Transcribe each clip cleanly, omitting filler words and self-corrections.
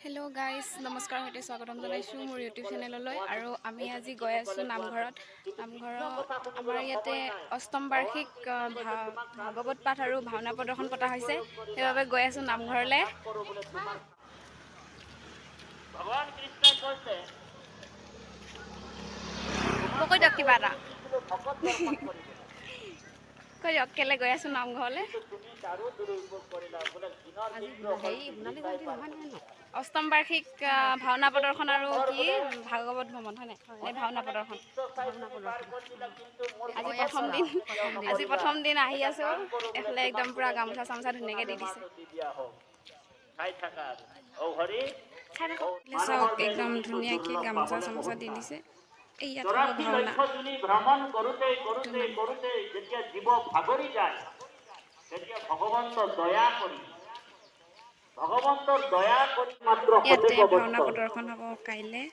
Hello' guys, নমস্কাৰ সৈতে স্বাগতম জনাইছোঁ মোৰ ইউটিউব চেনেললৈ। আৰু আমি আজি গৈ আছোঁ নামঘৰত। নামঘৰত আমাৰ ইয়াতে অষ্টম বাৰ্ষিক ভাগৱত পাঠ আৰু ভাওনা প্ৰদৰ্শন পতা হৈছে। সেইবাবে গৈ আছোঁ নামঘৰলৈ। ভগৱান কৃষ্ণই কৈছে। কৈ দিয়ক কিবা এটা। ভকত দৰ্শন কৰিব। কৈ দিয়ক, কেলৈ গৈ আছোঁ নামঘৰলৈ? তুমি তাৰো দুৰুপয়োগ কৰিলা বোলে দিনৰ দিনটো। অষ্টম বাৰ্ষিক ভাওনা প্ৰদৰ্শন আৰু কি ভাগৱত ভ্ৰমণ হয় নাই নে ভাওনা প্ৰদৰ্শন? আজি প্ৰথম দিন, আজি প্ৰথম দিন আহি আছোঁ। এইফালে একদম পূৰা গামোচা চামোচা ধুনীয়াকৈ দি দিছে। দি দিয়া হওক, চাই থাকা আৰু অ হৰি। চাই থাকক। চাওক, একদম ধুনীয়াকৈ গামোচা চামোচা দি দিছে। এই ইয়াত হ'ব 84 ভাওনা। লক্ষ যোনি ভ্ৰমণ কৰোঁতে কৰোঁতে কৰোঁতে যেতিয়া জীৱ ভাগৰি যায়, তেতিয়া ভগৱন্ত দয়া কৰি, ভগৱন্তৰ দয়া কৰি মাত্ৰ ইয়াতে সতেক ভাওনা অৱস্থা প্ৰদৰ্শন হ'ব কাইলৈ।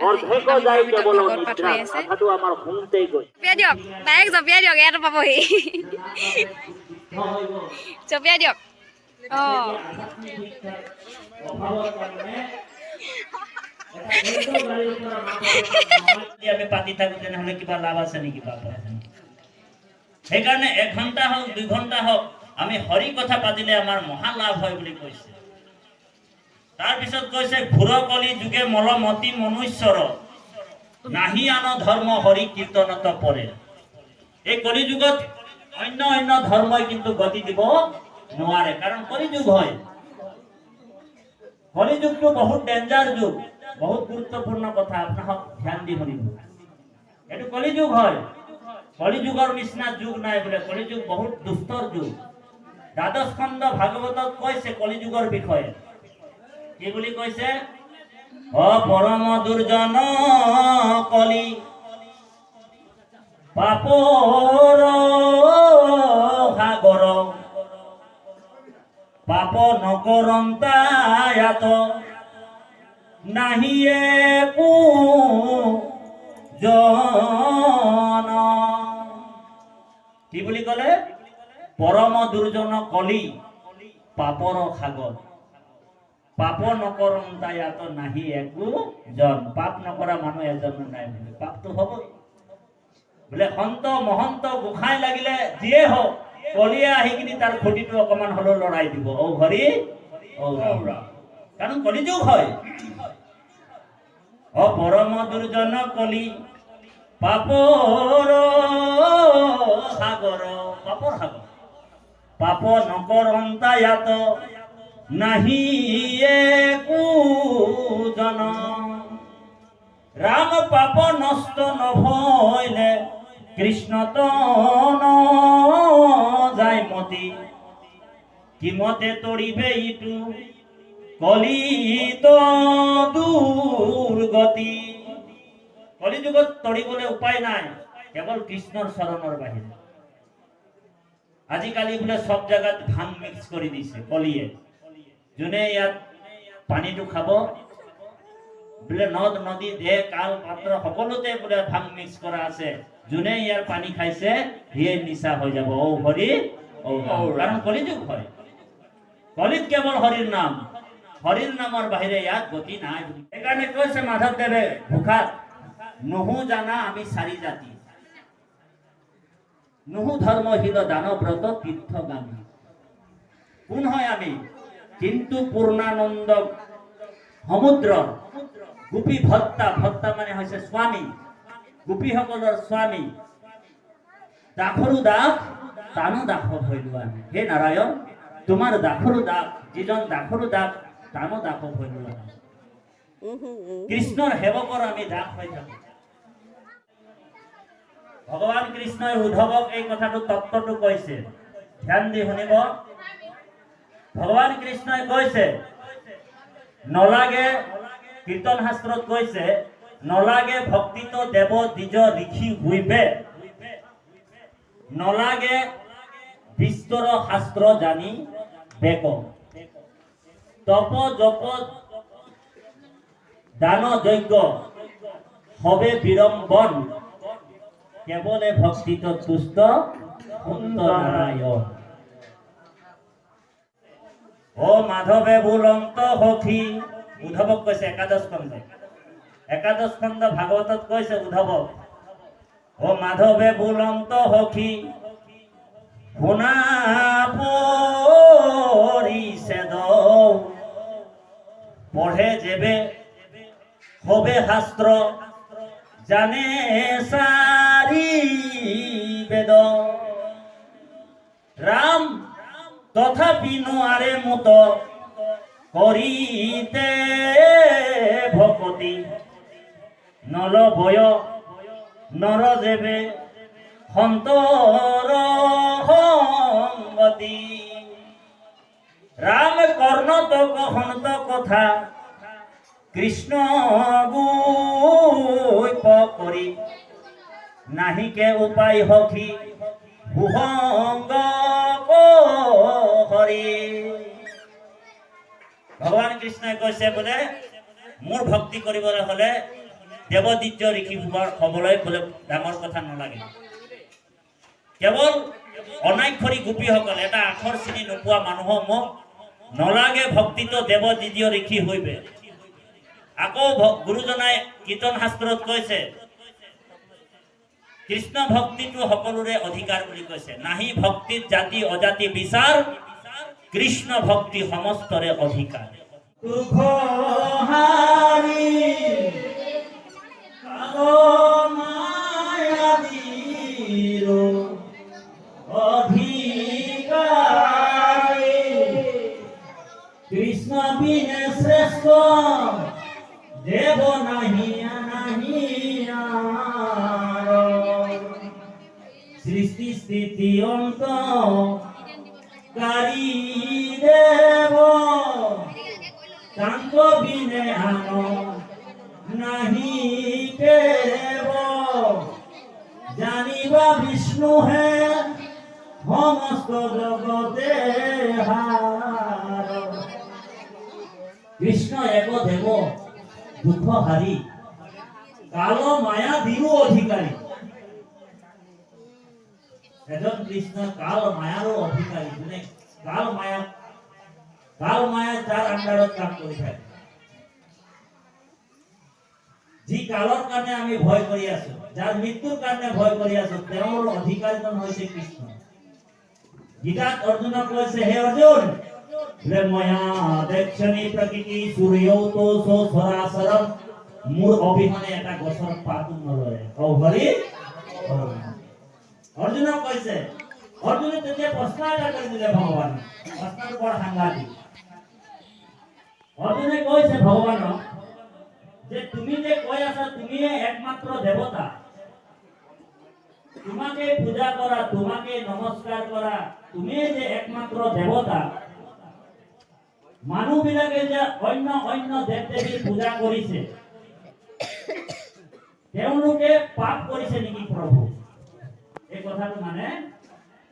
অৰ্ধেক আজি যায় নামঘৰৰ ভিতৰত কেৱল ভাগৱত পাঠ নিদ্ৰা হৈ আছে। আধাটো আমাৰ শুওঁতেই গৈ জঁপিয়াই দিয়ক, ডাইৰেক্ট জঁপিয়াই দিয়ক, ইয়াতে পাবহি। জঁপিয়াই দিয়ক অঁ। অভাৱৰ কাৰণে এটা গাড়ীৰ পৰা যদি আমি পাতি থাকো, তেনেহ'লে কিবা লাভ আছে নেকি পাপ? সেইকাৰণে এঘণ্টা হওক, 2 ঘণ্টা হওক, আমি হৰি কথা পাতিলে আমাৰ মহা লাভ হয় বুলি কৈছে। তাৰপিছত কৈছে, ঘোৰ কলি যুগে মলমতি মনুষ্যৰ নাহি আন ধৰ্ম হৰি কীৰ্তনত পৰে। এই কলি যুগত অন্য অন্য ধৰ্মই কিন্তু গতি দিব নোৱাৰে, কাৰণ কলি যুগ হয়। কলি যুগটো বহুত ডেঞ্জাৰ যুগ। বহুত গুৰুত্বপূৰ্ণ কথা, আপোনাক ধ্যান দি শুনিব। এইটো কলি যুগ হয়। কলি যুগৰ নিচিনা যুগ নাই বোলে। কলি যুগ বহুত দুষ্টৰ যুগ। দ্বাদশ খণ্ড ভাগৱতত কৈছে কলি যুগৰ বিষয়ে। কি বুলি কৈছে? অ পৰম দুৰ্জন কলি পাপৰ সাগৰ, পাপ নকৰন্তায়াত নাহি একো জন। কি বুলি ক'লে? পৰম দুৰ্জন কলি পাপৰ সাগৰ, পাপ নকৰন্তায়াত নাহি একো জন। পাপ নকৰা মানুহ এজনো নাই বোলে। পাপটো হ'বই বোলে। সন্ত মহন্ত গোসাঁই লাগিলে যিয়ে হওক, কলিয়ে আহি কিনি তাৰ খুঁটিটো অকমান হ'লেও লৰাই দিব। অ হৰি, অ ৰাম। কাৰণ কলিযুগ হয়। অ পৰম দুৰ্জন কলি পাপৰ সাগৰ, পাপৰ সাগৰ, পাপ নকৰন্তায়াত নাহি একো জন। ৰাম পাপ নষ্ট নভৈলে কৃষ্ণ তন যায় মতি, কিমতে তৰিবে ইটো কলিত দুৰ্গতি। কলিযুগত তৰিবলৈ উপায় নাই, কেৱল কৃষ্ণৰ চৰণৰ বাহিৰে। আজিকালি বোলে চব জেগাত ভাং মিক্স কৰি দিছে কলিয়ে। যোনে ইয়াত পানীটো খাব বোলে, নদ নদী দেহ কাল পাত্ৰ সকলোতে বোলে ভাং মিক্স কৰা আছে। যোনে ইয়াৰ পানী খাইছে, সিয়ে নিচা হৈ যাব। ঔ হৰি, ঔ ৰাম। কাৰণ কলিযুগ হয়। কলিত কেৱল হৰিৰ নাম, হৰিৰ নামৰ বাহিৰে ইয়াত গতি নাই বুলি। সেইকাৰণে কৈছে মাধৱদেৱে ঘোষাত, নুহু জানা আমি চাৰি জাতি, নুহু ধৰ্মশীল দানব্ৰত তীৰ্থগামী। কোন হয় আমি? কিন্তু পূৰ্ণানন্দ সমুদ্ৰৰ গোপী ভৰ্তা। ভৰ্তা মানে হৈছে স্বামী, গোপীসকলৰ স্বামী। দাসৰো দাস তানো দাস ভৈলো আমি। হে নাৰায়ণ, তোমাৰ দাসৰো দাস, যিজন দাসৰো দাস তানো দাস ভৈলো আমি। কৃষ্ণৰ সেৱকৰ আমি দাস হৈ থাকো। ভগৱান কৃষ্ণই উদ্ধৱক এই কথাটো, তত্ত্বটো কৈছে। ধ্যান দি শুনিব। ভগৱান কৃষ্ণই কৈছে, নলাগে, কীৰ্তন শাস্ত্ৰত কৈছে, নলাগে ভক্তিত দেৱ দ্বিজ ঋষি হুইবে, নলাগে বিস্তৰ শাস্ত্ৰ জানি বেক, তপ জপ দান যজ্ঞ হবে বিড়ম্বন, কেৱলে ভক্তিত তুষ্ট সন্ত নাৰায়ণ। অ মাধৱে বোলন্ত সখী। উদ্ধৱক কৈছে, একাদশ খণ্ড, একাদশ খণ্ড ভাগৱতত কৈছে উদ্ধৱক, অ মাধৱে বোলন্ত সখী শুনা পৰিছেদ, পঢ়ে যেবে সবে শাস্ত্ৰ জানে চাৰি বেদ, ৰাম তথাপি নোৱাৰে মোত কৰিতে ভকতি, নলবয় নৰ যেবে সন্তৰ সংগতি। ৰাম কৰ্ণত কহন্ত কথা কৃষ্ণ গোপ কৰি, নাহিকে উপায় সখী সুসংগ হৰি। ভগৱান কৃষ্ণই কৈছে বোলে মোৰ ভক্তি কৰিবলৈ হলে দেৱদিত্য ঋষি হ'বলৈ বোলে ডাঙৰ কথা নালাগে। কেৱল অনাক্ষৰী গোপীসকল, এটা আখৰ চিনি নোপোৱা মানুহক মোক নলাগে ভক্তিত দেৱদ্বিতীয় ঋষি হইবে। আকৌ গুৰুজনাই কীৰ্তন শাস্ত্ৰত কৈছে কৃষ্ণ ভক্তিটো সকলোৰে অধিকাৰ বুলি কৈছে। নাহি ভক্তিত জাতি অজাতি বিচাৰ, কৃষ্ণ ভক্তি সমস্তৰে অধিকাৰ। দুখ হাৰি কাল মায়াবীৰ অধিকাৰী, কৃষ্ণ বিনে শ্ৰেষ্ঠ দেৱ নাহি নাহি আৰ। সৃষ্টি স্থিতি অন্ত কাৰী দেৱ, তাঙ্ক বিনে আন নাহি কেৱ। জানিবা বিষ্ণু হে সমস্ত জগতে হাৰ। কৃষ্ণ এক দেৱ দুঃখ হাৰি, কাল মায়া দিৰো অধিকাৰী। এজন কৃষ্ণ কাল মায়াৰো অধিকাৰী, যোনে কাল মায়া, কাল মায়া যাৰ আণ্ডাৰত কাম কৰি থাকে, যি কালৰ কাৰণে আমি ভয় কৰি আছো, যাৰ মৃত্যুৰ কাৰণে ভয় কৰি আছো, তেওঁৰ অধিকাৰীজন হৈছে কৃষ্ণ। গীতাত অৰ্জুনক কৈছে, হে অৰ্জুন, বোলে ময়া দক্ষণী প্ৰকৃতি সূৰ্যতো সৰাসৰম, মোৰ অবিহনে এটা গছৰ পাতো নলৰে। অ হৰি, অৰ্জুনক কৈছে। অৰ্জুনে তেতিয়া প্ৰশ্ন এটা কৰি দিলে ভগৱানক। প্ৰশ্নটো বৰ সাংঘাতিক। অৰ্জুনে কৈছে ভগৱানক যে তুমি যে কৈ আছা তুমিয়ে একমাত্ৰ দেৱতা, তোমাকে পূজা কৰা, তোমাকে নমস্কাৰ কৰা, তুমিয়ে যে একমাত্ৰ দেৱতা, মানুহবিলাকে যে অন্য অন্য দেৱ দেৱীৰ পূজা কৰিছে, তেওঁলোকে পাপ কৰিছে নেকি প্ৰভু? এই কথাটো মানে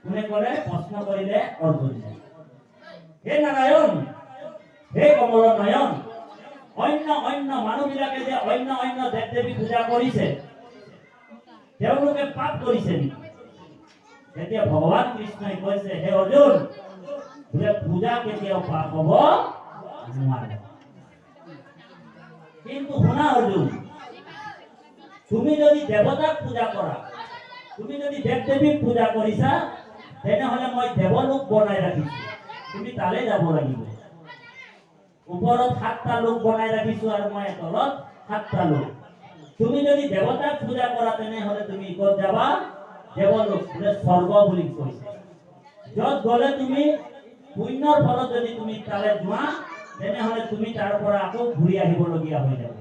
কোনে কৰে প্ৰশ্ন কৰিলে অৰ্জুনে। হে নাৰায়ণ, হে কমল নয়ন, অন্য অন্য মানুহবিলাকে যে অন্য অন্য দেৱ দেৱী পূজা কৰিছে, তেওঁলোকে পাপ কৰিছে নেকি? তেতিয়া ভগৱান কৃষ্ণই কৈছে, হে অৰ্জুন, বোলে পূজা কেতিয়াও পাপ হ'ব নোৱাৰে। কিন্তু শুনা অৰ্জুন, তুমি যদি দেৱতাক পূজা কৰা, তুমি যদি দেৱ দেৱীক পূজা কৰিছা, তেনেহ'লে মই দেৱলোক বনাই ৰাখিছো, তুমি তালৈ যাব লাগিব। ওপৰত সাতটা লোক বনাই ৰাখিছো আৰু মই তলত সাতটা লোক। তুমি যদি দেৱতাক পূজা কৰা, তেনেহ'লে তুমি ক'ত যাবা? দেৱলোক, বোলে স্বৰ্গ বুলি কৈছে। য'ত গ'লে তুমি পুণ্যৰ ফলত যদি তুমি তালৈ যোৱা, তেনেহ'লে তুমি তাৰ পৰা আকৌ ঘূৰি আহিবলগীয়া হৈ যাব।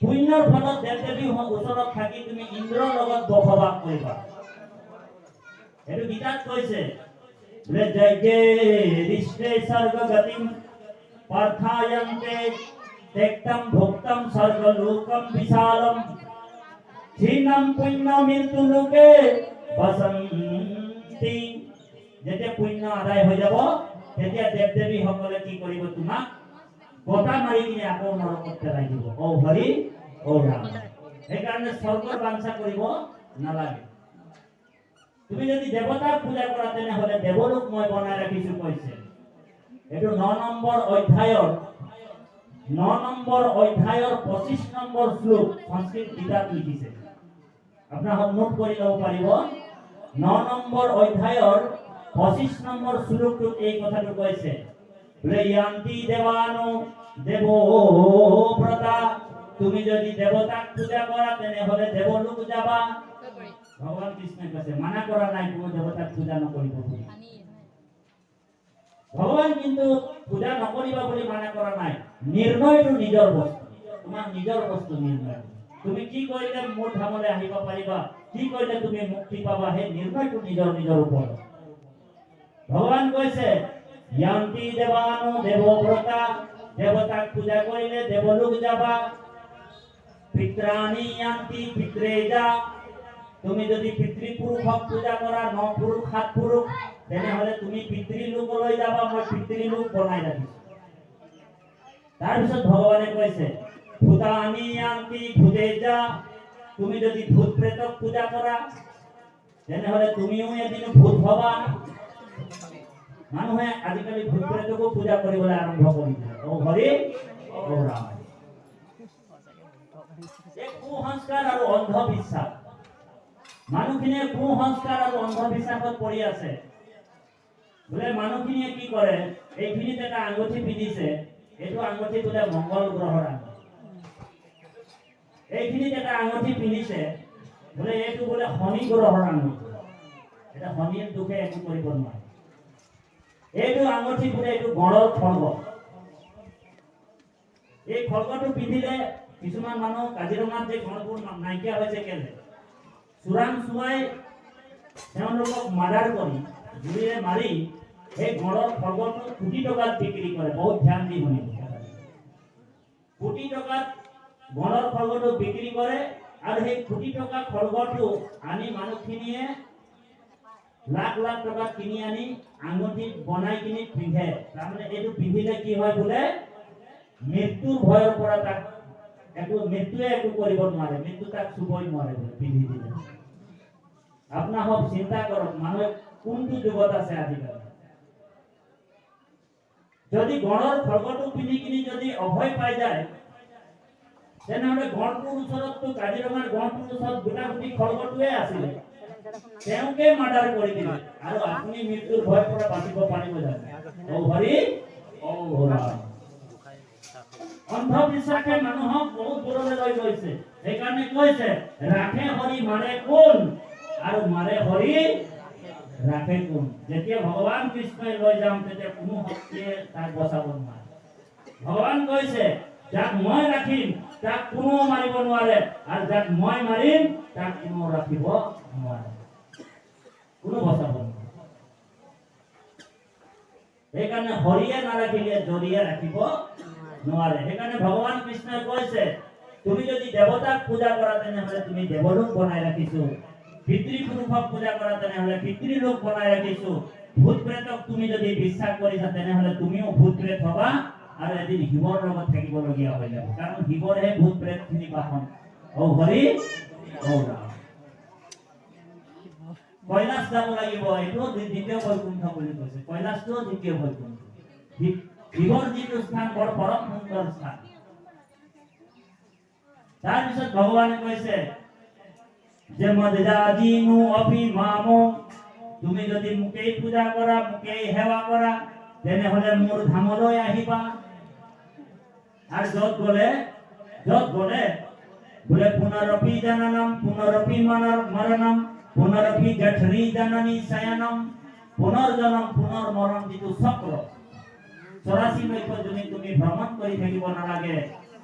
পুণ্যৰ ফলত দেৱ দেৱীৰ ওচৰত থাকি তুমি ইন্দ্ৰৰ লগত বসবাস কৰিবা। সেইটো গীতাত কৈছে, বোলে যজ্ঞে ঋষ্টে স্বৰ্গগতিম পাৰ্থায়ন্তে ত্যক্তম ভুক্তম স্বৰ্গলোকম বিশালম ক্ষীণম পুণ্য মৃত্যুলোকে বসন্তি। যেতিয়া পুণ্য আদায় হৈ যাব, তেতিয়া দেৱ দেৱীসকলে কি কৰিব? তোমাক গতা মাৰি কিনে আকৌ নৰকত পেলাই দিব। অ হৰি, অ ৰাম। সেইকাৰণে স্বৰ্গৰ বাঞ্ছা কৰিব নালাগে। তুমি যদি দেৱতাক পূজা কৰা, তেনেহ'লে দেৱলোক মই বনাই ৰাখিছো কৈছে। এইটো 9 নম্বৰ অধ্যায়ৰ 9 নম্বৰ অধ্যায়ৰ 25 নম্বৰ শ্লোক, সংস্কৃত গীতাত লিখিছে। আপোনালোক নোট কৰি ল'ব পাৰিব। 9 নম্বৰ অধ্যায়ৰ 25 নম্বৰ শ্লোকটোত এই কথাটো কৈছে বোলে, য়ান্তি দেৱানু দেৱব্ৰতা, তুমি যদি দেৱতাক পূজা কৰা, তেনেহ'লে দেৱলোক যাবা। ভগৱান কৃষ্ণই কৈছে, মানা কৰা নাই কোনো দেৱতাক পূজা নকৰিব বুলি ভগৱান। কিন্তু পূজা নকৰিবা বুলি মানা কৰা নাই। নিৰ্ণয়টো নিজৰ বস্তু, তোমাৰ নিজৰ বস্তু নিৰ্ণয়। তুমি কি কৰিলে মোৰ ধামলৈ আহিব পাৰিবা, কি কৰিলে তুমি মুক্তি পাবা, সেই নিৰ্ণয়টো নিজৰ নিজৰ ওপৰত। ভগৱান কৈছে, য়ান্তি দেৱানু দেৱব্ৰতা, দেৱতাক পূজা কৰিলে দেৱলোক যাবা। পিত্ৰাণি য়ান্তি পিত্ৰেজা, তুমি যদি পিতৃপুৰুষক পূজা কৰা, ন পুৰুষ সাত পুৰুষ, তেনেহ'লে তুমি পিতৃলোকলৈ যাবা। মই পিতৃলোক বনাই ৰাখিছো। তাৰপিছত ভগৱানে কৈছে, ভূতানি য়ান্তি ভূতেজা, তুমি যদি ভূত প্ৰেতক পূজা কৰা, তেনেহ'লে তুমিও এদিন ভূত হবা। মানুহে আজিকালি ভূত প্ৰেতকো পূজা কৰিবলৈ আৰম্ভ কৰি দিলে। অ হৰি, অ ৰাম! এই কুসংস্কাৰ আৰু অন্ধবিশ্বাস, মানুহখিনিয়ে কুসংস্কাৰ আৰু অন্ধবিশ্বাসত পৰি আছে। বোলে মানুহখিনিয়ে কি কৰে, এইখিনিত এটা আঙুঠি পিন্ধিছে, এইটো আঙুঠি বোলে মংগল গ্ৰহৰ আঙুঠি। এইখিনিত এটা আঙুঠি পিন্ধিছে, বোলে এইটো বোলে শনি গ্ৰহৰ আঙুঠি, এটা শনিৰ দোষে একো কৰিব নোৱাৰে। এইটো আঙুঠি বোলে এইটো গঁড়ৰ খৰ্গ। এই খৰ্গটো পিন্ধিলে কিছুমান মানুহ, কাজিৰঙাত যে গঁড়বোৰ নাইকিয়া হৈছে কেলে? চোৰাং চোৱাই তেওঁলোকক মাৰ্ডাৰ কৰি, গুলীৰে মাৰি সেই গঁড়ৰ খৰ্গটো কোটি টকাত বিক্ৰী কৰে। বহুত ধ্যান দি শুনিব, কোটি টকাত গঁড়ৰ খৰ্গটো বিক্ৰী কৰে আৰু সেই কোটি টকা খৰ্গটো আনি মানুহখিনিয়ে লাখ লাখ টকাত কিনি আনি আঙুঠি বনাই কিনি পিন্ধে। তাৰমানে এইটো পিন্ধিলে কি হয় বোলে, মৃত্যুৰ ভয়ৰ পৰা তাক একো মৃত্যুৱে একো কৰিব নোৱাৰে, মৃত্যু তাক চুবই নোৱাৰে বোলে পিন্ধি দিলে। আপোনাসব চিন্তা কৰক, মানুহে কোনটো যুগত আছে আজিকালি। যদি গঁড়ৰ খৰ্গটো পিন্ধি কিনি যদি অভয় পাই যায়, তেনেহ'লে গঁড়টোৰ ওচৰততো, কাজিৰঙাৰ গঁড়টোৰ ওচৰত গোটা গুটি খৰ্গটোৱে আছিলে, তেওঁকে মাৰ্ডাৰ কৰি দিলে আৰু আপুনি মৃত্যুৰ ভয়ৰ পৰা বাচিব পাৰিব জানো? অ হৰি, অ ৰাম! অন্ধবিশ্বাসে মানুহক বহুত দূৰলৈ লৈ গৈছে। সেইকাৰণে কৈছে, ৰাখে হৰি মাৰে কোন, আৰু মাৰে হৰি ৰাখে কোন? যেতিয়া ভগৱান কৃষ্ণই লৈ যাম, তেতিয়া কোনো শক্তিয়ে তাক বচাব নোৱাৰে। ভগৱান কৈছে, যাক মই ৰাখিম তাক কোনো মাৰিব নোৱাৰে আৰু যাক মই মাৰিম তাক কোনো ৰাখিব নোৱাৰে, কোনো বচাব নোৱাৰে। সেইকাৰণে হৰিয়ে নাৰাখিলে জৰিয়ে ৰাখিব নোৱাৰে। সেইকাৰণে ভগৱান কৃষ্ণই কৈছে, তুমি যদি দেৱতাক পূজা কৰা, তেনেহ'লে তুমি দেৱলোক বনাই ৰাখিছো। পিতৃপুৰুষক পূজা কৰা, তেনেহ'লে পিতৃলোক বনাই ৰাখিছো। ভূত প্ৰেতক তুমি যদি বিশ্বাস কৰিছা, তেনেহ'লে তুমিও ভূত প্ৰেত হবা আৰু এদিন শিৱৰ লগত থাকিবলগীয়া হৈ যাব। কাৰণ শিৱৰহে ভূত প্ৰেতখিনি বাসন। অ হৰি, অ ৰাম! কৈলাশ যাব লাগিব। এইটোও দ্বিতীয় বৈকুণ্ঠ বুলি কৈছে। কৈলাশটোও দ্বিতীয় বৈকুণ্ঠ। শিৱৰ যিটো স্থান, বৰ পৰম সুন্দৰ স্থান। তাৰপিছত ভগৱানে কৈছে যে মদযাজিনো অপি মাম, তুমি যদি মোকেই পূজা কৰা, মোকেই সেৱা কৰা, তেনেহ'লে মোৰ ধামলৈ আহিবা। আৰু য'ত গ'লে বোলে পুনৰপি জননম পুনৰপি মৰণম পুনৰপি জঠৰী জননী শয়নম, পুনৰ জনম পুনৰ মৰণ যিটো চক্ৰ, 84 লক্ষ যোনি তুমি ভ্ৰমণ কৰি থাকিব নালাগে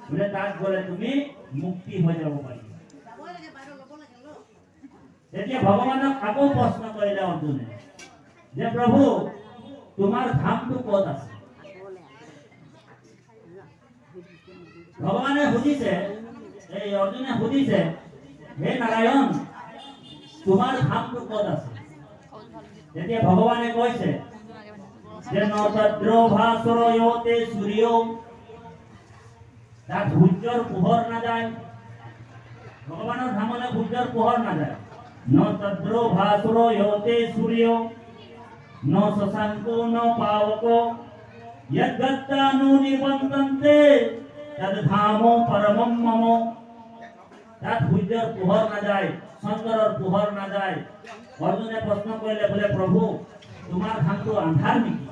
বোলে। তাত গ'লে তুমি মুক্তি হৈ যাব পাৰিবা। তেতিয়া ভগৱানক আকৌ প্ৰশ্ন কৰিলে অৰ্জুনে যে প্ৰভু, তোমাৰ ধামটো ক'ত আছে? ভগৱানে সুধিছে, এই অৰ্জুনে সুধিছে, হে নাৰায়ণ, তোমাৰ ধামটো ক'ত আছে? তেতিয়া ভগৱানে কৈছে যে ন তত্ৰ ভাস্বৰয়তে সূৰ্য, তাত সূৰ্যৰ পোহৰ নাযায়। ভগৱানৰ ধামলৈ সূৰ্যৰ পোহৰ নাযায়। ন তত্ৰ ভাস্বৰয়তে সূৰ্য, ন শশাঙ্কো ন পাৱক, যদ্গত্বা নো নিবৰ্তন্তে। তদ্ধাম পৰমম মম। তাত সূৰ্যৰ পোহৰ নাযায়, চন্দ্ৰৰ পোহৰ নাযায়। অৰ্জুনে প্ৰশ্ন কৰিলে, বোলে প্ৰভু, তোমাৰ ধামটো আন্ধাৰ নেকি?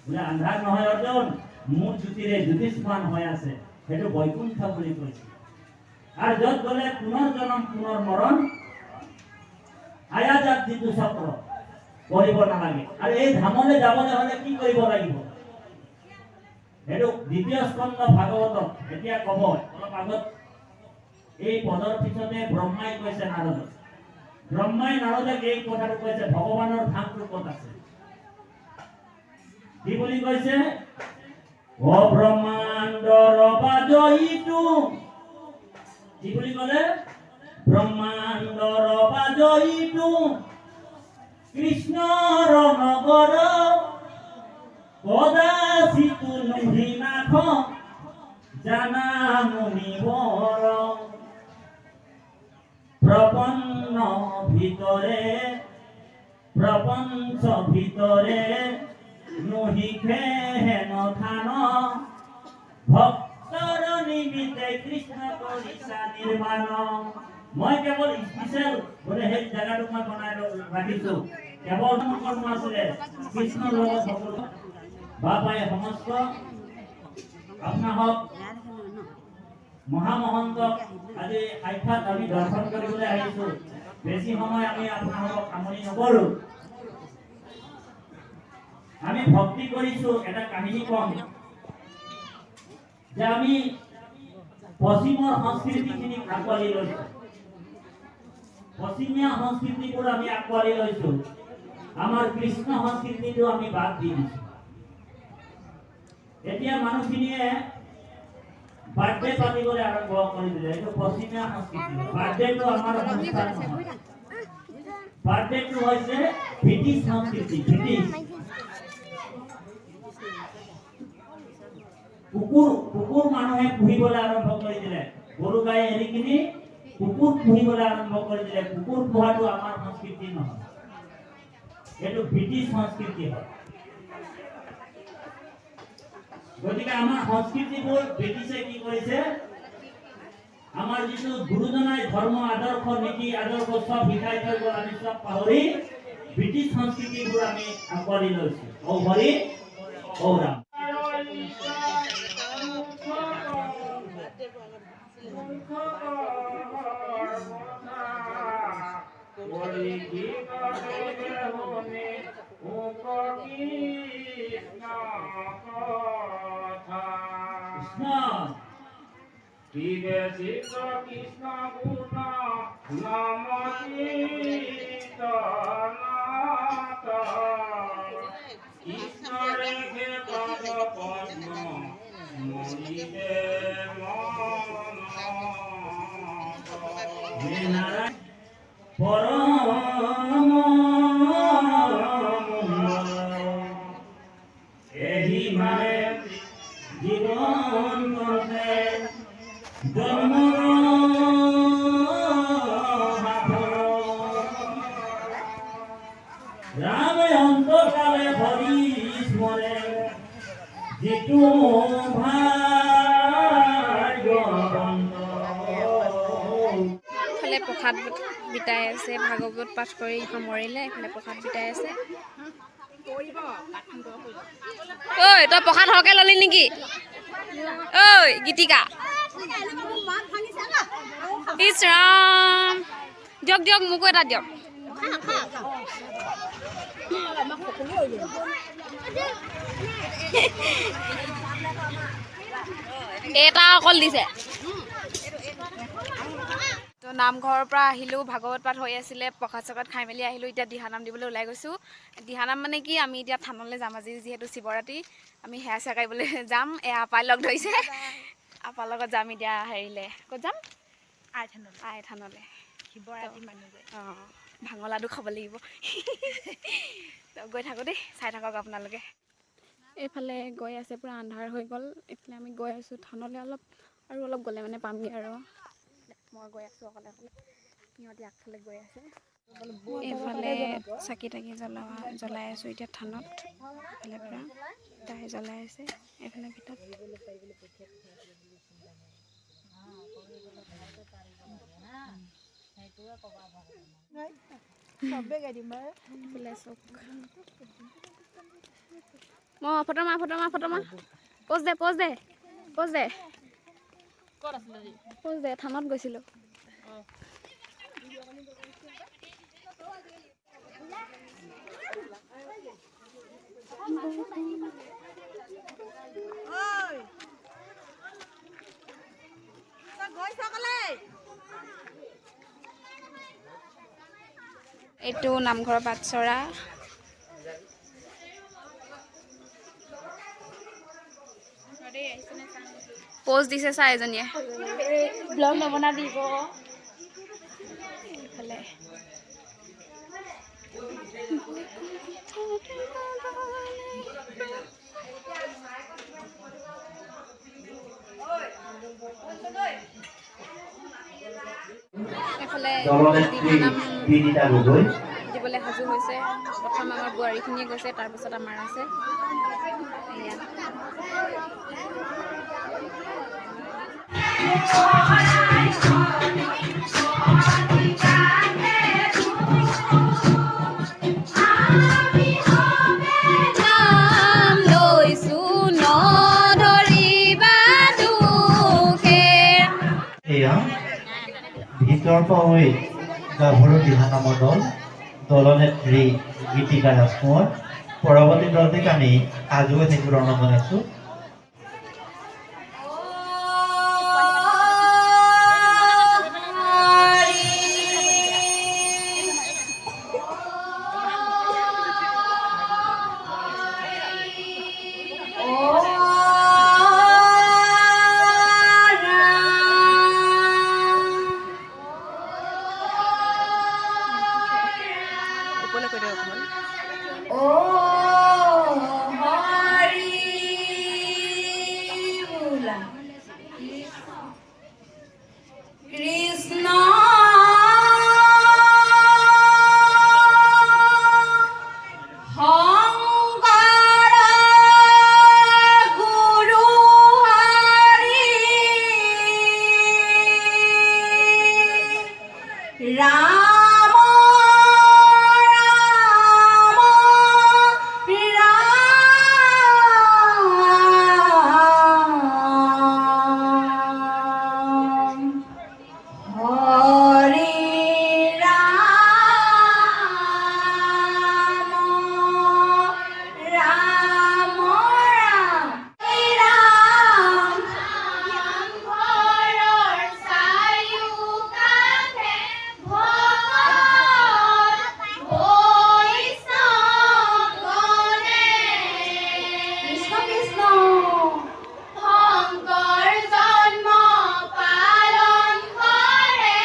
বোলে আন্ধাৰ নহয় অৰ্জুন, মোৰ জ্যোতিৰে জ্যোতিষ্মান হৈ আছে। সেইটো বৈকুণ্ঠ বুলি কৈছে। আৰু য'ত গ'লে পুনৰ জনম পুনৰ মৰণ আয়াজাত যিটো চক্ৰ কৰিব নালাগে। আৰু এই ধামলৈ যাবলৈ হ'লে কি কৰিব লাগিব, সেইটো দ্বিতীয় স্কন্ধ ভাগৱতত এতিয়া ক'ব। অলপ আগত এই পদৰ পিছতে ব্ৰহ্মাই কৈছে নাৰদক, ব্ৰহ্মাই নাৰদক এই কথাটো কৈছে, ভগৱানৰ ধামটো ক'ত আছে? কি বুলি কৈছে? অ ব্ৰহ্মাণ্ডৰ বাজইটো, কি বুলি ক'লে? ব্ৰহ্মাণ্ডৰ বাজইটো কৃষ্ণৰ নগৰ, কদাচিতো নুহি নাথ জানা মুনিবৰ। প্ৰপন্ন ভিতৰে প্ৰপঞ্চ ভিতৰে নুহিখে হেন থান, ভক্তৰ নিমিত্তে কৃষ্ণ কৰিছা নিৰ্মাণ। মই কেৱল স্পেচিয়েল বোলে সেই জেগাটোক মই বনাই ৰাখিছো। কেৱল কৰ্ম আছিলে কৃষ্ণৰ লগত সকলো বাপাই সমস্ত আপোনাহক মহামহন্তক আজি সাক্ষাৎ আমি দৰ্শন কৰিবলৈ আহিছো। বেছি সময় আমি আপোনালোকক আমনি নকৰো। আমি ভক্তি কৰিছো। এটা কাহিনী কম যে আমি পশ্চিমৰ সংস্কৃতিখিনিক আঁকোৱালি লৈছো, পশ্চিমীয়া সংস্কৃতিবোৰ আমি আঁকোৱালি লৈছো, আমাৰ কৃষ্ণ সংস্কৃতিটো আমি বাদ দি দিছো। এতিয়া মানুহখিনিয়ে বাৰ্থডে পাতিবলৈ আৰম্ভ কৰি দিলে। এইটো পশ্চিমীয়া সংস্কৃতি। বাৰ্থডেটো আমাৰ অনুষ্ঠান নহয়, বাৰ্থডেটো হৈছে ব্ৰিটিছ সংস্কৃতি। ব্ৰিটিছ কুকুৰ কুকুৰ মানুহে পুহিবলৈ আৰম্ভ কৰি দিলে। গৰু গাই এৰি কিনি কুকুৰ পুহিবলৈ আৰম্ভ কৰি দিলে। কুকুৰ পোহাটো আমাৰ সংস্কৃতি নহয়, এইটো ব্ৰিটিছ সংস্কৃতি হয়। গতিকে আমাৰ সংস্কৃতিবোৰ ব্ৰিটিছে কি কৰিছে, আমাৰ যিটো গুৰুজনাই ধৰ্ম আদৰ্শ নীতি আদৰ্শ চব শিকাই থৈ গ'ল, আমি চব পাহৰি ব্ৰিটিছ সংস্কৃতিবোৰ আমি আঁকোৱালি লৈছো। ঔ হৰি ঔ ৰাম। কৃষ্ণ। কৃষ্ণ গুণ নাম কৃষ্ণ রেখে পদ পদ্ম মনিতে মন। হে নারায়ণ পরম এহি মানে জীবন করতে জন্ম। রামে অন্তকালে হরি স্মরে যিটো ভাগ্যৱন্ত। ইফালে প্ৰসাদ বিতাই আছে, ভাগৱত পাঠ কৰি সামৰিলে, এইফালে প্ৰসাদ বিতাই আছে। ঐ তই প্ৰসাদ সৰহকে ল'লি নেকি? ঐ গীতিকা, ইছ ৰাম, দিয়ক দিয়ক মোকো এটা দিয়ক। এটা অকল দিছে। তো নামঘৰৰ পৰা আহিলোঁ, ভাগৱত পাঠ হৈ আছিলে, প্ৰসাদ চসাদ খাই মেলি আহিলোঁ। এতিয়া দিহানাম দিবলৈ ওলাই গৈছোঁ। দিহানাম মানে কি, আমি এতিয়া থানলৈ যাম। আজি যিহেতু শিৱৰাত্ৰি, আমি সেৱা চেৱা কৰিবলৈ যাম। এয়া আপাই লগ ধৰিছে, আপাৰ লগত যাম এতিয়া। হেৰিলে ক'ত যাম? আই থানলৈ। অঁ, ভাঙৰ লাডু খাব লাগিব। তো গৈ থাকোঁ দেই, চাই থাকক আপোনালোকে। এইফালে গৈ আছে, পূৰা আন্ধাৰ হৈ গ'ল। এইফালে আমি গৈ আছোঁ থানলৈ, অলপ আৰু অলপ গ'লে মানে পামগৈ আৰু। মই গৈ আছোঁ অকলে অকলে, সিহঁতি আগফালে গৈ আছে। এইফালে চাকি তাকি জ্বলাই আছোঁ এতিয়া থানত। এইফালে পূৰা তাই জ্বলাই আছে, এইফালে ভিতৰত। এইফালে চাওক। মই ফটো মাৰ, ফটো মাৰ, ফটো মাৰ। প'জ দে, প'জ দে, প'জ দে, প'জ দে। থানত গৈছিলোঁ। এইটো নামঘৰৰ বাটচৰা। প'জ দিছে চা এজনীয়ে। ব্লগ নবনাবি। এইফালে এইফালে দলনেত্ৰী দিহানাম বিনীতা গগৈ দিবলৈ সাজু হৈছে। প্ৰথম আমাৰ বোৱাৰীখিনিয়ে গৈছে, তাৰপিছত আমাৰ আছে। এয়া নাম লৈছো নধৰিবা দুখে। এয়া ভিতৰ পাৱৈ গাভৰু দিহানামৰ দল, দলনেত্ৰী গীতিকা ৰাজকোঁৱৰ। পৰৱৰ্তী দলটিক আমি সাজু হৈ থাকিবলৈ অনুৰোধ জনাইছোঁ। কৃষ্ণ শংকৰ গুৰু হৰি, ৰাম ৰাম ৰাম, হৰি ৰাম ৰাম ৰাম ৰাম। নামঘৰৰ চাৰিওকাষে ভকত বৈষ্ণৱগণে কৃষ্ণ কৃষ্ণ। শংকৰ জন্ম পালন কৰে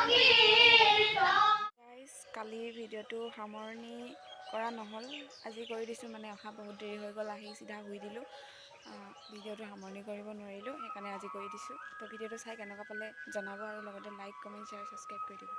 কীৰ্তন। গাইজ, কালিৰ ভিডিঅ'টো সামৰণি কৰা নহ'ল, আজি কৰি দিছোঁ। মানে অহা বহুত দেৰি হৈ গ'ল, আহি চিধা শুই দিলোঁ, ভিডিঅ'টো সামৰণি কৰিব নোৱাৰিলোঁ, সেইকাৰণে আজি কৰি দিছোঁ। তো ভিডিঅ'টো চাই কেনেকুৱা পালে জনাব আৰু লগতে লাইক, কমেণ্ট, শ্বেয়াৰ, ছাবস্ক্ৰাইব কৰি দিব।